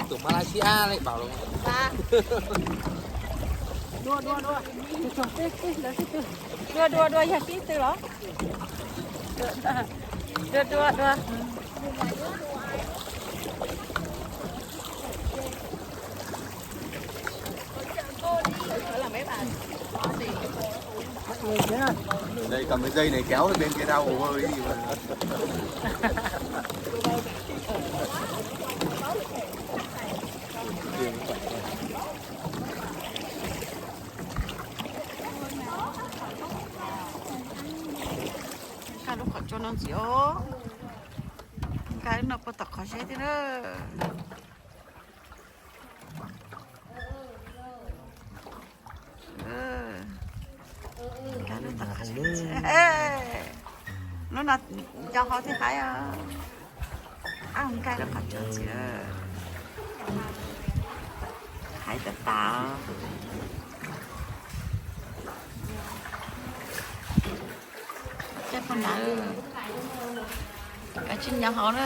Tus Malaysia lawv pom los. Dua dua dua, dua dua dua yog sib tw los? Dua dua dua. Đây, cầm cái dây này kéo bên kia ra hồ bơi đi mà. Nkag lub qhov tsua no ntxiv os. Nkag lub no puag tom qhov zeb thiab na. Nkag lub tom qhov zeb. Lub no nco hauv thiab haib os. Nkag lub qhov tsua ntxiv. Haib tas tas. Coj poj nrad, kav tsij nyob hauv na.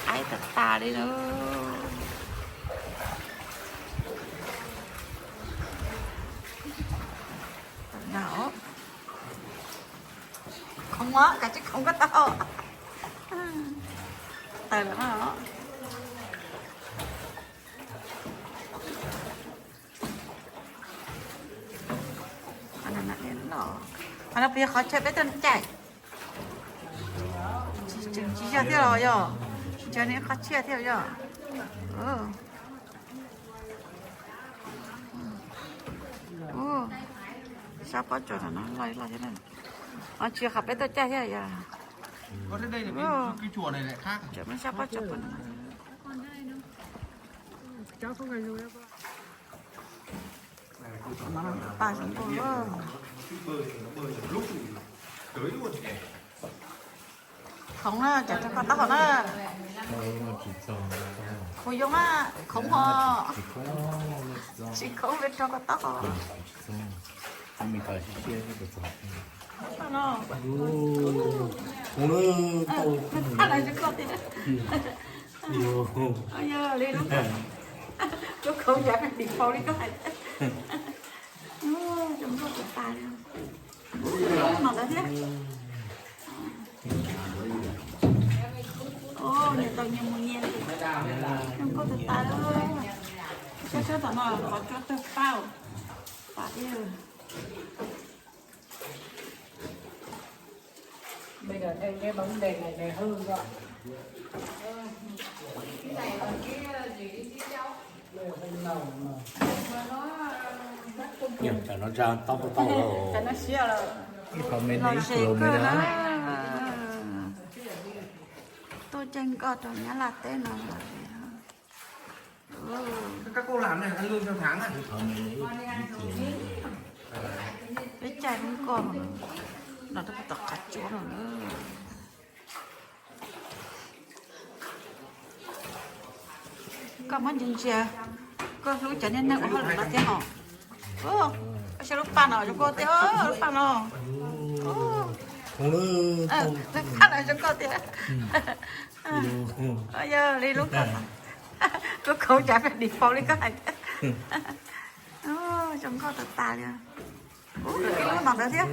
Haib tas tas li na. Khoov os, kav tsij khoov koj tau. Tawm lawm no. Qhov no puas yog qhov chaw peb tuaj caij? Tsis yog thiab los yog? Tsis yog, qhov tshiab thiab yog? Sab pob tsuas no loj loj thiab na. Tsis yog qhov peb tuaj caij thiab yog? Tseem muaj sab pob tsuas pub no. Pas zoo nkauj. Khoov na, cov rau koj taub hau na. Khoov yoo na, khoov ho. Tsis khoov li rau koj taub hau. Khoov no. Thaj no zoo nkauj tiag. Yog li lub, lub khoov yav dim faus li koj hais. Zoo nkauj tas tas li. Lub no ntawd thiab. Nyias tau nyias mus nyias li. Zoo nkauj tas tas li. Sab sab tom no qhov tsua tawg pab. Pam thiab. Yog tsam no tsa taub hau tau. Ib qho me no ib kilus me na. Tuaj caij nkoj rau Nyab Laj teb no. Peb caij lub nkoj no, no rau tom qab tsuab no na. Koj muab ntsia ntsia, koj hlub cov niag neeg ua hauj lwm no thiab hos. Ua, koj saib lub paj no zoo nkauj tiag, lub paj no. Lub paj no zoo nkauj tiag. Yog li lub, lub khoov cav pem dim faus li koj hais tiag. Zoo nkauj tas tas li. Ub, lawv ib lub no ntawd thiab.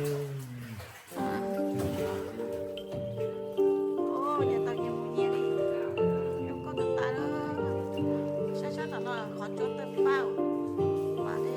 Nyias tau nyias mus nyias li. Zoo nkauj tas tas li. Sab sab tom no qhov tsua tawg pab. Pam li.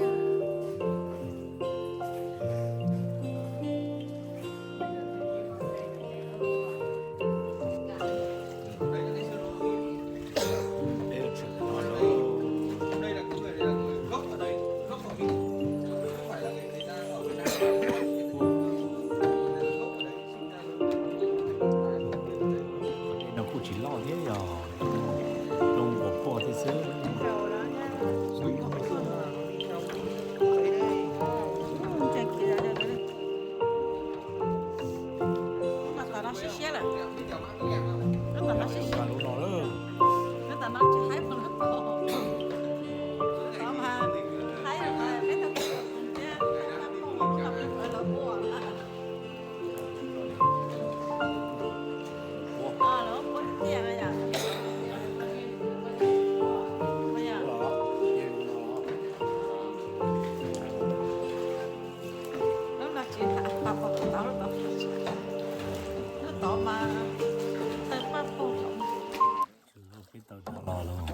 Peb tau cov los lawm.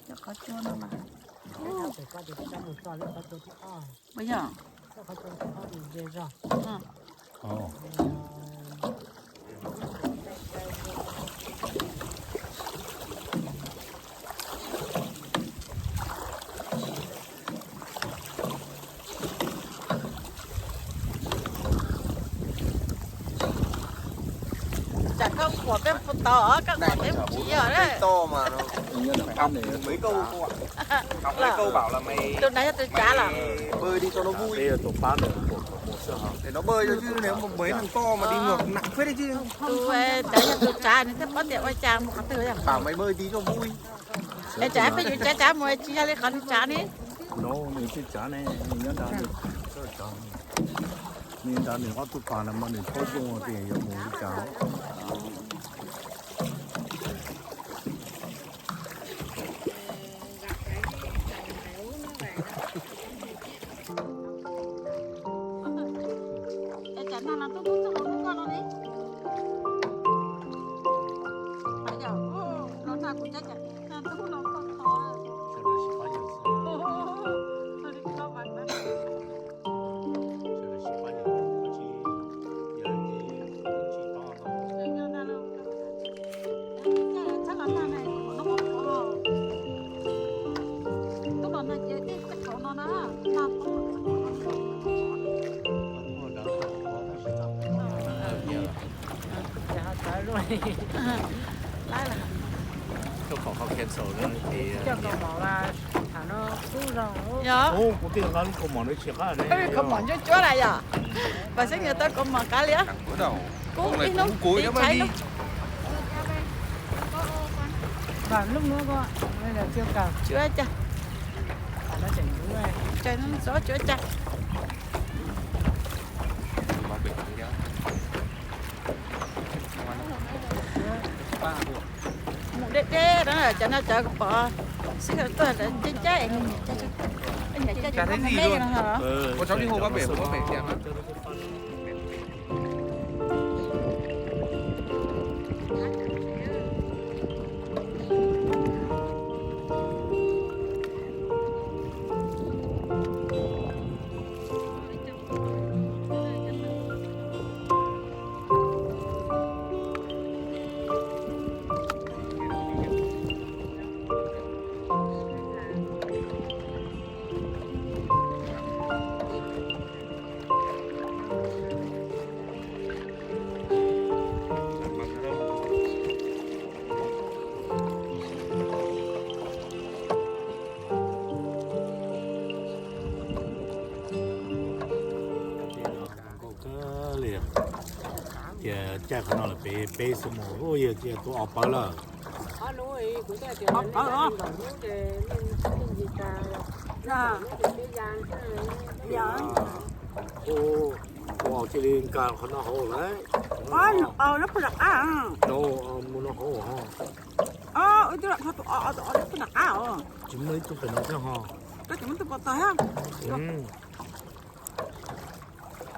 Cov qhov tsua no mas. Puas yog? Tsam koj qhuas peb puas tau, koj qhuas peb mus tsis yog. Tus no yog tus tsav los? Tus tsav yog tus tsav, nws thiaj paub tias ua cas mus qhov twg. Es tsam peb yuav tsav tsav mus tsis yog li qhov nws tsav ne. Nws tsav ne, nws nyob nrad, nws nrad nws ob tug pas no mas nws paub zoo tias yuav mus li cas. Yog, kaus mom ntsuab ntsuab na yog. Pas xeeb yuav tau kaus mom qab li. Kuv ib hnub kuv ib tshais lub. Cuab cag. Tseem txob cuab cag. Mus deb deb na, cov no cov kuv pom xib hawm tuaj lawv ceb cab es nws nyiam caj, nyiam caj ces koj mus me no. Ces caij qhov no lawm peb, peb xuab moos, yog tus ob pawg lawm. Ua cia li nkag qhov no hauv lawm. Mus no hauv. Tsis muaj ib tug pem no thiab ho.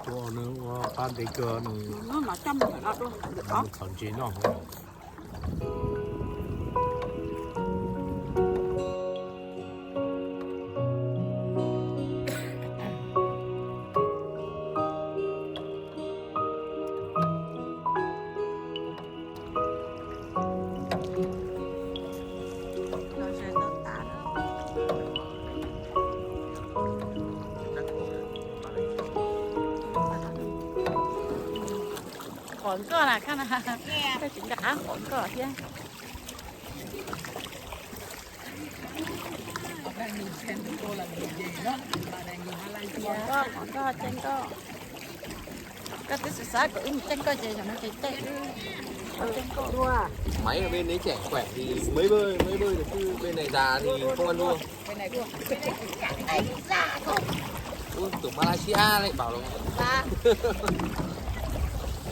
Tus nws ua qab ntev kawg nws txhom ntses noj hauv. Qhuas nkoj na, koj tsis nco qab qhuas nkoj thiab. Qhuas nkoj, qhuas nkoj, caij nkoj. Koj twb xav xav kom wb mus caij nkoj ces zaum no ces caij wb caij nkoj. Máy ở bên đấy trẻ khỏe thì mấy bơi, mấy bơi được chứ bên này già thì không ăn thua. Ui, tưởng Malaysia lại bảo là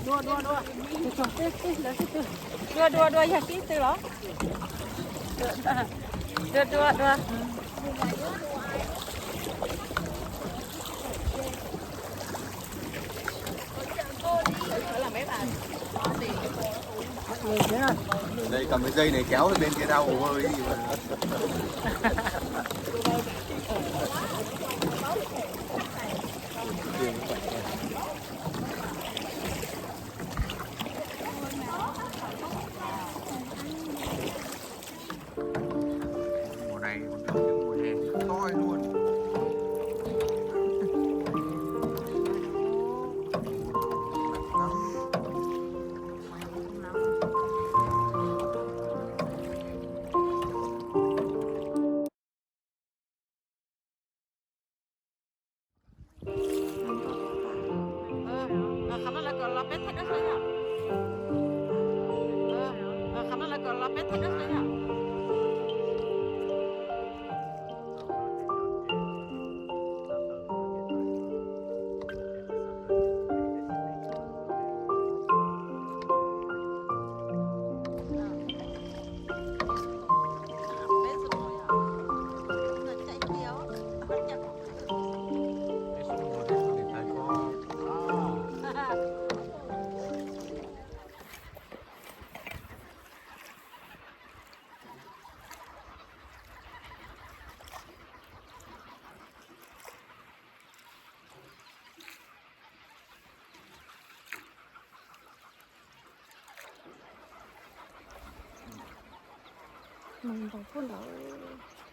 đua, đua, đua. Từ từ, từ từ, từ từ. Dua dua dua yog kib tw los? Dua dua dua. Đây, cầm cái dây này kéo bên kia ra hồ bơi đi mà. Mùa này còn được những mùa hè toi luôn. Qhov no lawv kom los peb thaij duab xwb yom. Qhov no lawv kom los peb thaij duab xwb yom. Mus nraum puag nraud.